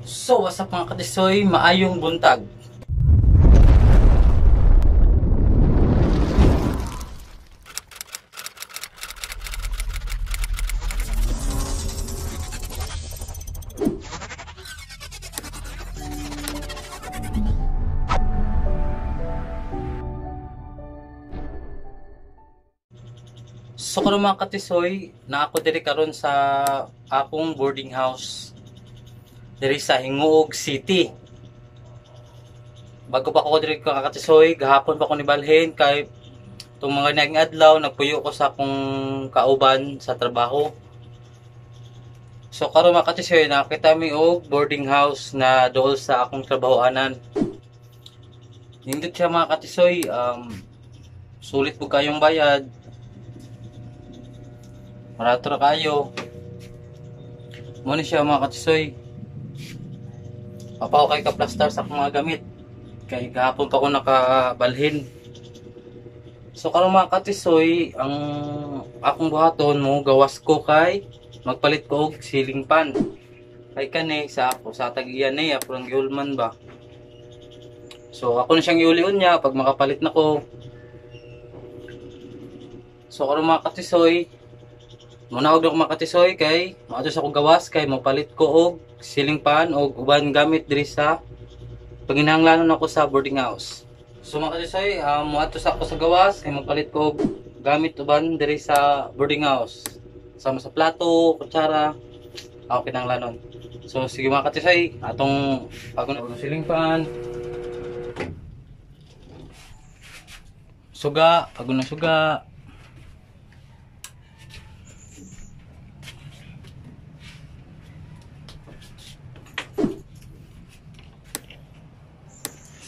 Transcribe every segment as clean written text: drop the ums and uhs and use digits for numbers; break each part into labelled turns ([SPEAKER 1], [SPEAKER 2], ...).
[SPEAKER 1] So, what's up mga katisoy, maayong buntag. So karon mga katisoy, na ako diri karon sa akong boarding house diri sa Gingoog City. Bago pa ako diri mga katisoy, gahapon pa ko nibalhin kay itong mga naging adlaw nagpuyo ko sa akong kauban sa trabaho. So karon mga katisoy, nakita mi og boarding house na dool sa akong trabahoanan. Nindot siya mga katisoy, sulit po kayong bayad. Marato ra kayo. Muna siya mga katisoy. Papaw kay ka-plastar sa akong mga gamit. Kay gahapon pa ko nakabalhin. So karon mga katisoy, ang akong buhaton mo gawas ko kay magpalit ko og ceiling fan. Kay kani sa ako sa tag-iya niya ako giulman ba. So ako na siyang iulion niya pag makapalit na ko. So karon mga katisoy, muna og mga katisoy kay maadto sa akong gawas kay mopalit ko og ceiling fan og uban gamit diri sa panginahanglanon ako sa boarding house. So mga katisoy, moadto sa ako sa gawas kay mopalit ko og gamit uban diri sa boarding house. Sama sa plato, kutsara, ako kinahanglanon. So sige mga katisoy, atong pag ceiling fan, suga, pag suga.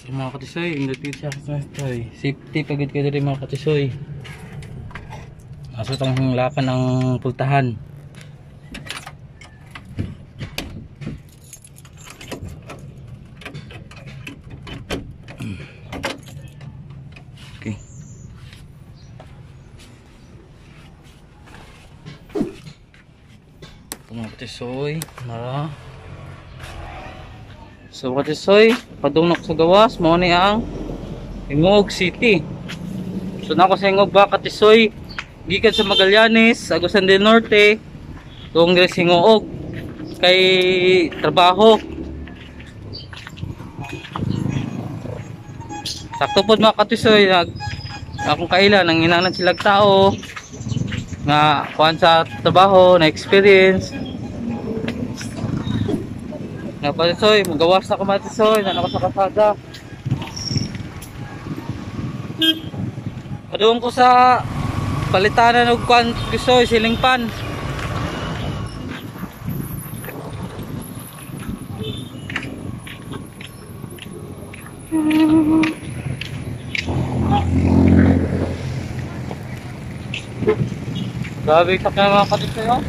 [SPEAKER 1] Mga katisoy, indot siya katisoy. Safety pagid kayo diri mga katisoy. Aso tang lakan ang pultahan. Okay. Ito mga katisoy, mara. So katisoy, padung sa gawas, mao ni ang Gingoog City. So nako sa Gingoog ba katisoy, gikan sa Magallanes, Agusan del Norte, tuong diri sa Gingoog kay trabaho. Sakto pod mga katisoy, akong kaila nanginanan silag tao nga kuan sa trabaho, na experience. Napatisoy, magawas na kumatisoy, na ako sa kasada. Padung ko sa palitanan og kuan tisoy, ceiling fan. Grabe sa kaya mga katisoy, oh.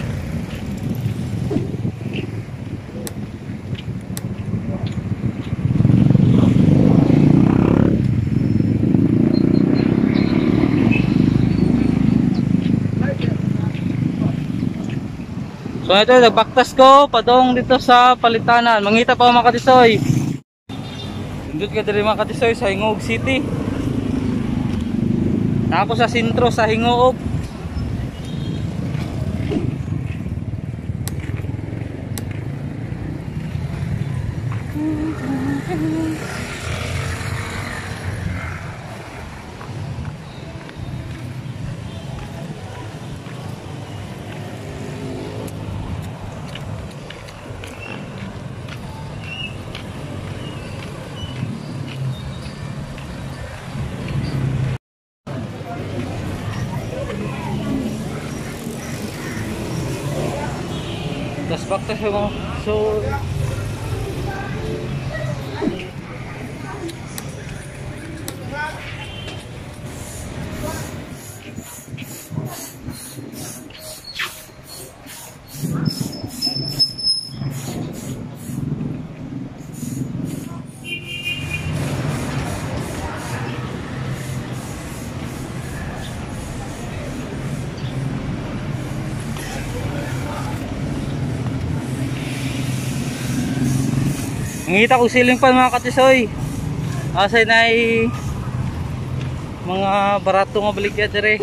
[SPEAKER 1] So ito, nagbaktas ko padong dito sa palitanan. Mangita pa mga katisoy. Nindot ka diri mga katisoy sa Gingoog City. Na ako sa sentro sa Gingoog. Tas baktas yung so Ngita ko siling pan mga katisoy. Asay na mga barato nga baligya dire.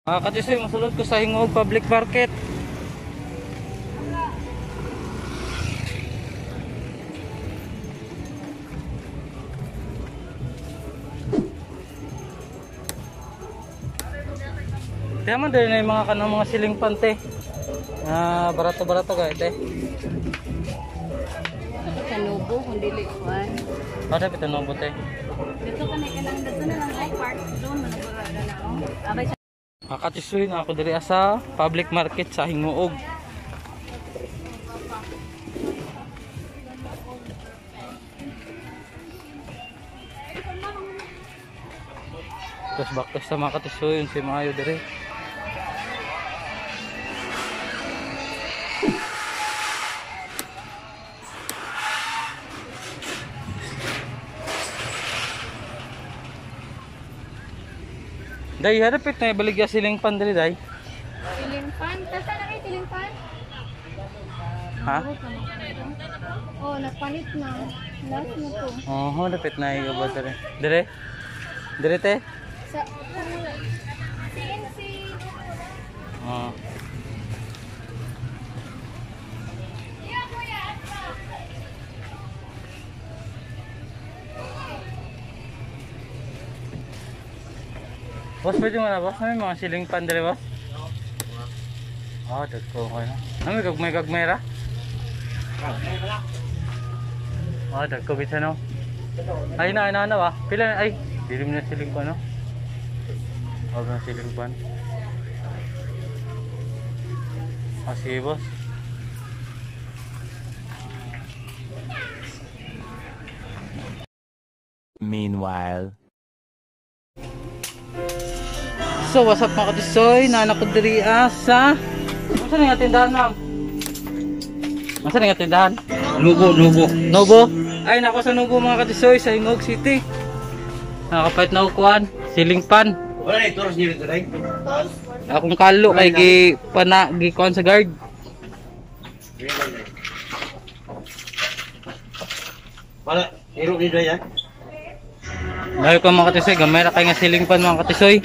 [SPEAKER 1] Mga katisoy, masulod ko sa Gingoog Public Market. Kaya man din na yung mga kanang mga siling pante. Ah, barato-barato ka ite.
[SPEAKER 2] Sa Nubo, kung dili kuan.
[SPEAKER 1] Ah, dapat ano te.
[SPEAKER 2] Dito ka na kanang dito na lang ay park zone manugura na oh. Abay sa
[SPEAKER 1] Mga katisoy, na ako diri sa public market sa Gingoog. Tapos baktas sa mga katisoy, yun si Mayo diri. Day, harapit na ibaligya siling pan diri, day.
[SPEAKER 2] Tilingpan, tasa na kay Tilingpan?
[SPEAKER 1] Ha?
[SPEAKER 2] Oh, napalit na. Last na to.
[SPEAKER 1] Oo, oh, harapit na iba diri. Diri? Diri te?
[SPEAKER 2] Sa CNC.
[SPEAKER 1] Oo. Boss, pwede mo na, boss? May mga siling pan diri, boss? Ah, dagko ko na. Ano, may gagmay ra? Ah, dagko bisa no. Ay na, ay na, ano ba? Pila na, ay. Dili mo na siling pan, no? Huwag na siling pan. Ah, sige, boss.
[SPEAKER 3] Meanwhile.
[SPEAKER 1] So, what's up mga katisoy? Naanak ko diri sa... Masa na nga tindahan, ma'am? Masa na nga tindahan?
[SPEAKER 4] Nubo, Nubo.
[SPEAKER 1] Nubo? Ay, nako sa Nubo mga katisoy, sa Gingoog City. Nakapait na ukuan, siling pan.
[SPEAKER 4] Wala na ituros niyo dito, Day.
[SPEAKER 1] Akong kalo kay gi pana gi kuan sa guard.
[SPEAKER 4] Wala, hiro ni Day, ha?
[SPEAKER 1] Dahil ko mga katisoy, gamay ra kay nga siling pan mga katisoy.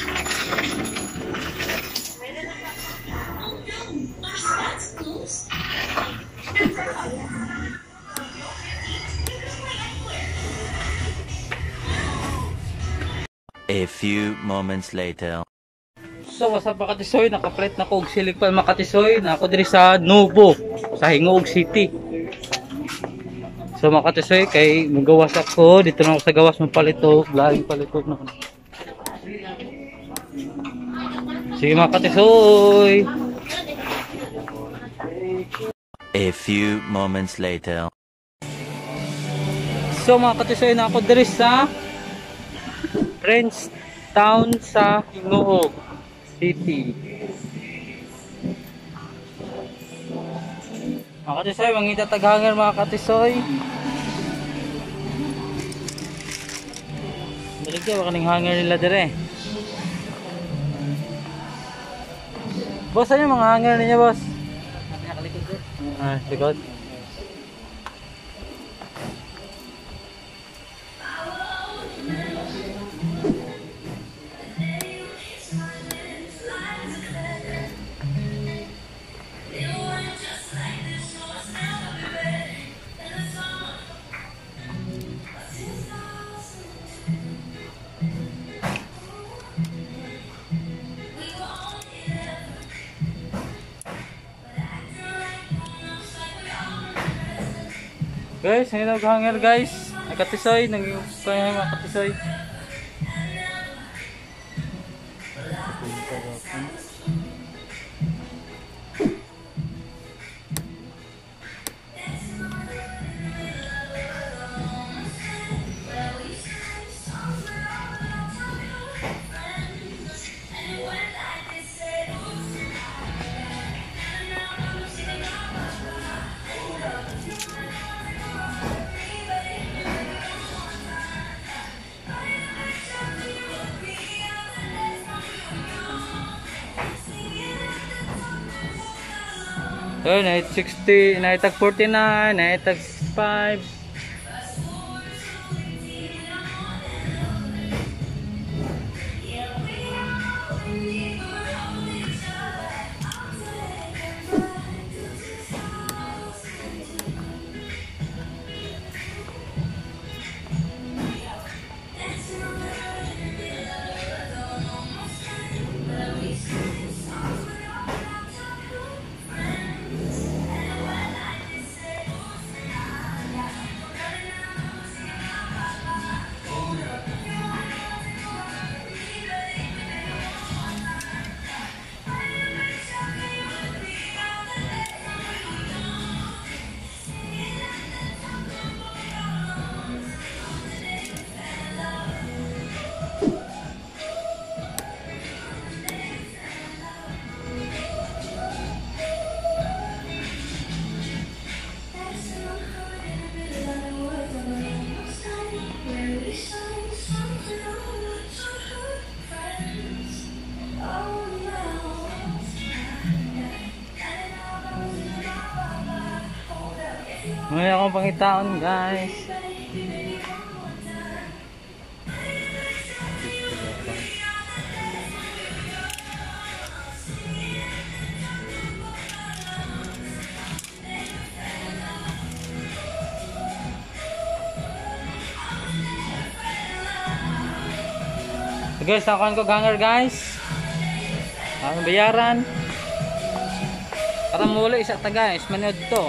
[SPEAKER 3] A few moments later.
[SPEAKER 1] So what's up mga katisoy, nakapalit na ko og siling pan mga katisoy, na ako diri sa Nubo, sa Gingoog City. So mga katisoy, kay mugawas ako, dito na ako sa gawas mapalit og laing palit og na. Sige mga katisoy.
[SPEAKER 3] A few moments later.
[SPEAKER 1] So mga katisoy, na ako diri sa French Town sa Gingoog City. Mga katisoy, mangita taghanger mga katisoy. Balik kayo, baka ning hanger nila dire. Boss, ano yung mga hanger ninyo, boss? Ah, likod. Guys, ngayon nag-hanger guys. Ay katisoy, naging kaya mga katisoy. Ayun, 960, naitag 49, naitag 5. May akong pangitaon, guys. So guys, nakuhaan ko ganger, guys. Ang bayaran. Para muli isa ta, guys, manood to.